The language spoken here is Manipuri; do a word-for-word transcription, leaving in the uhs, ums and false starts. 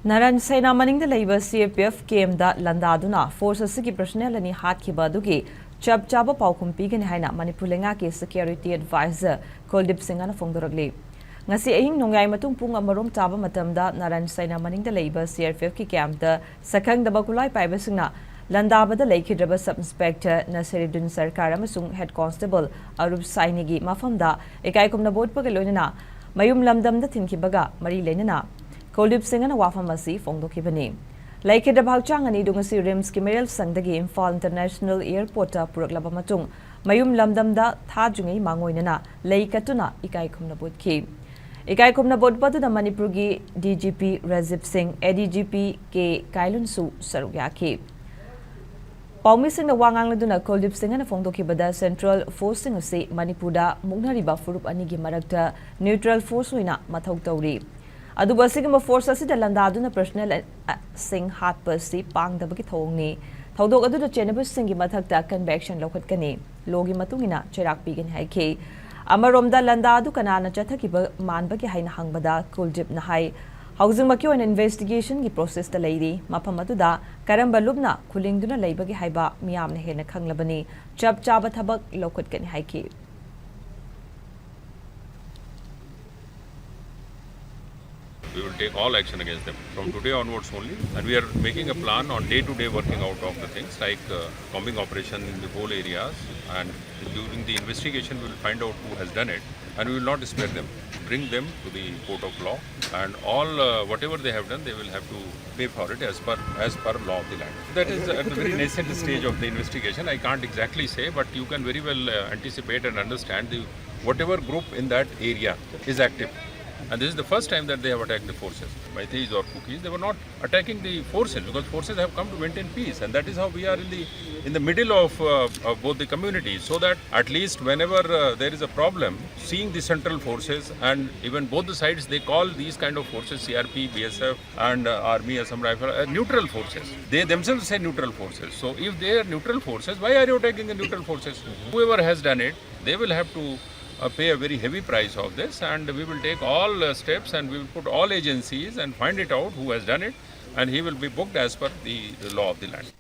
ꯅꯥꯔꯥꯌꯟ ꯁꯦꯅꯥ ꯃꯅꯤꯡꯗ ꯂꯩꯕ C R P F camp ꯗ ꯂꯥꯟꯗꯥꯗꯨꯅ force ꯑꯁꯤꯒꯤ personnel ꯑꯅꯤ ꯍꯥꯠꯈꯤꯕ ꯑꯗꯨꯒꯤ ꯆꯞ ꯆꯥꯕ ꯄꯥꯎꯈꯨꯝ ꯄꯤꯒꯅꯤ ꯍꯥꯏꯅ ꯃꯅꯤꯄꯨꯔ ꯂꯩꯉꯥꯛꯀꯤ security advisor ꯀꯨꯜꯗꯤꯞ ꯁꯤꯡꯍꯅ ꯐꯣꯡꯗꯣꯔꯛꯂꯤ꯫ ꯉꯁꯤ ꯑꯍꯤꯡ ꯅꯣꯡꯌꯥꯏ ꯃꯇꯨꯡ ꯄꯨꯡ ꯑꯃꯔꯣꯝ ꯇꯥꯕ ꯃꯇꯝꯗ ꯅꯥꯔꯥꯌꯟ ꯁꯦꯅꯥ ꯃꯅꯤꯡꯗ ꯂꯩꯕ C R P F ꯀꯤ camp ꯇ ꯁꯛꯈꯪꯗꯕ ꯈꯨꯠꯂꯥꯏ ꯄꯥꯏꯕꯁꯤꯡꯅ ꯂꯥꯟꯗꯥꯕꯗ ꯂꯩꯈꯤꯗ꯭ꯔꯕ sub inspector ꯅꯁꯤꯔꯨꯗꯤꯟ ꯁꯔꯀꯥꯔ ꯑꯃꯁꯨꯡ head constable ꯑꯔꯨꯞ ꯁꯥꯏꯅꯤꯒꯤ ꯃꯐꯝꯗ ꯏꯀꯥꯏ ꯈꯨꯝꯅꯕ ꯎꯠꯄꯒ ꯂꯣꯏꯅꯅ ꯃꯌꯨꯝ ꯂꯝꯗꯝꯗ ꯊꯤꯟꯈꯤꯕꯒ ꯃꯔꯤ ꯂꯩꯅꯅ ꯀꯨꯜꯗꯤꯞ ꯁꯤꯡꯍꯅ ꯋꯥꯐꯝ ꯑꯁꯤ ꯐꯣꯡꯗꯣꯛꯈꯤꯕꯅꯤ꯫ ꯂꯩꯈꯤꯗ꯭ꯔꯕ ꯍꯛꯆꯥꯡ ꯑꯅꯤꯗꯨ ꯉꯁꯤ RIMS ꯀꯤ ꯃꯤꯔꯦꯜ ꯁꯪꯗꯒꯤ ꯏꯝꯐꯥꯜ International Airport ꯇ ꯄꯨꯔꯛꯂꯕ ꯃꯇꯨꯡ ꯃꯌꯨꯝ ꯂꯝꯗꯝꯗ ꯊꯥꯗ꯭ꯔꯤꯉꯩ ꯃꯥꯡꯑꯣꯏꯅꯅ ꯂꯩ ꯀꯠꯇꯨꯅ ꯏꯀꯥꯏ ꯈꯨꯝꯅꯕ ꯎꯠꯈꯤ꯫ ꯏꯀꯥꯏ ꯈꯨꯝꯅꯕ ꯎꯠꯄ ꯑꯗꯨꯗ ꯃꯅꯤꯄꯨꯔꯒꯤ D G P ꯔꯥꯖꯤꯕ ꯁꯤꯡ, A D G P ꯀꯦ ꯀꯥꯏꯂꯨꯟꯁꯨ ꯁꯔꯨꯛ ꯌꯥꯈꯤ꯫ ꯄꯥꯎꯃꯤꯁꯤꯡꯅ ꯋꯥ ꯉꯥꯡꯂꯗꯨꯅ ꯀꯨꯜꯗꯤꯞ ꯁꯤꯡꯍꯅ ꯐꯣꯡꯗꯣꯛꯈꯤꯕꯗ central force ꯁꯤꯡ ꯑꯁꯤ ꯃꯅꯤꯄꯨꯔꯗ ꯃꯨꯛꯅꯔꯤꯕ ꯐꯨꯔꯨꯞ ꯑꯅꯤꯒꯤ ꯃꯔꯛꯇ neutral force ꯑꯣꯏꯅ ꯃꯊꯧ ꯇꯧꯔꯤ꯫ ꯑꯗꯨꯕꯨ ꯑꯁꯤꯒꯨꯝꯕ force ꯑꯁꯤꯗ ꯂꯥꯟꯗꯥꯗꯨꯅ personnel ꯁꯤꯡ ꯍꯥꯠꯄ ꯑꯁꯤ ꯄꯥꯡꯗꯕꯒꯤ ꯊꯧꯑꯣꯡꯅꯤ꯫ ꯊꯧꯗꯣꯛ ꯑꯗꯨꯗ ꯆꯦꯟꯅꯕꯁꯤꯡꯒꯤ ꯃꯊꯛꯇ ꯀꯟꯕ action ꯂꯧꯈꯠꯀꯅꯤ꯫ Law ꯒꯤ ꯃꯇꯨꯡ ꯏꯟꯅ ꯆꯩꯔꯥꯛ ꯄꯤꯒꯅꯤ ꯍꯥꯏꯈꯤ꯫ ꯑꯃꯔꯣꯝꯗ ꯂꯥꯟꯗꯥ ꯑꯗꯨ ꯀꯅꯥꯅ ꯆꯠꯊꯈꯤꯕ ꯃꯥꯟꯕꯒꯦ ꯍꯥꯏꯅ ꯍꯪꯕꯗ ꯀꯨꯜꯗꯤꯞꯅ ꯍꯥꯏ, ꯍꯧꯖꯤꯛꯃꯛꯀꯤ ꯑꯣꯏꯅ investigation ꯒꯤ process ꯇ ꯂꯩꯔꯤ꯫ ꯃꯐꯝ ꯑꯗꯨꯗ ꯀꯔꯝꯕ ꯂꯨꯞꯅ ꯈꯨꯂꯤꯡꯗꯨꯅ ꯂꯩꯕꯒꯦ ꯍꯥꯏꯕ ꯃꯤꯌꯥꯝꯅ ꯍꯦꯟꯅ ꯈꯪꯂꯕꯅꯤ꯫ ꯆꯞ ꯆꯥꯕ ꯊꯕꯛ ꯂꯧꯈꯠꯀꯅꯤ ꯍꯥꯏꯈꯤ꯫ We will take all action against them from today onwards only. And we are making a plan on day-to-day working out of the things like uh, combing operation in the whole areas. And during the investigation, we will find out who has done it. And we will not spare them. Bring them to the court of law. And all uh, whatever they have done, they will have to pay for it as per as per law of the land. That is at the very nascent stage of the investigation. I can't exactly say, but you can very well uh, anticipate and understand the whatever group in that area is active. And this is the first time that they have attacked the forces. Meiteis or Kukis, they were not attacking the forces because forces have come to maintain peace, and that is how we are in the in the middle of, uh, of both the communities, so that at least whenever uh, there is a problem, seeing the central forces and even both the sides, they call these kind of forces, C R P, B S F, and uh, Army, Assam Rifle, uh, neutral forces. They themselves say neutral forces. So if they are neutral forces, why are you attacking the neutral forces? Whoever has done it, they will have to uh, pay a very heavy price of this, and we will take all uh, steps, and we will put all agencies and find it out who has done it, and he will be booked as per the, the law of the land.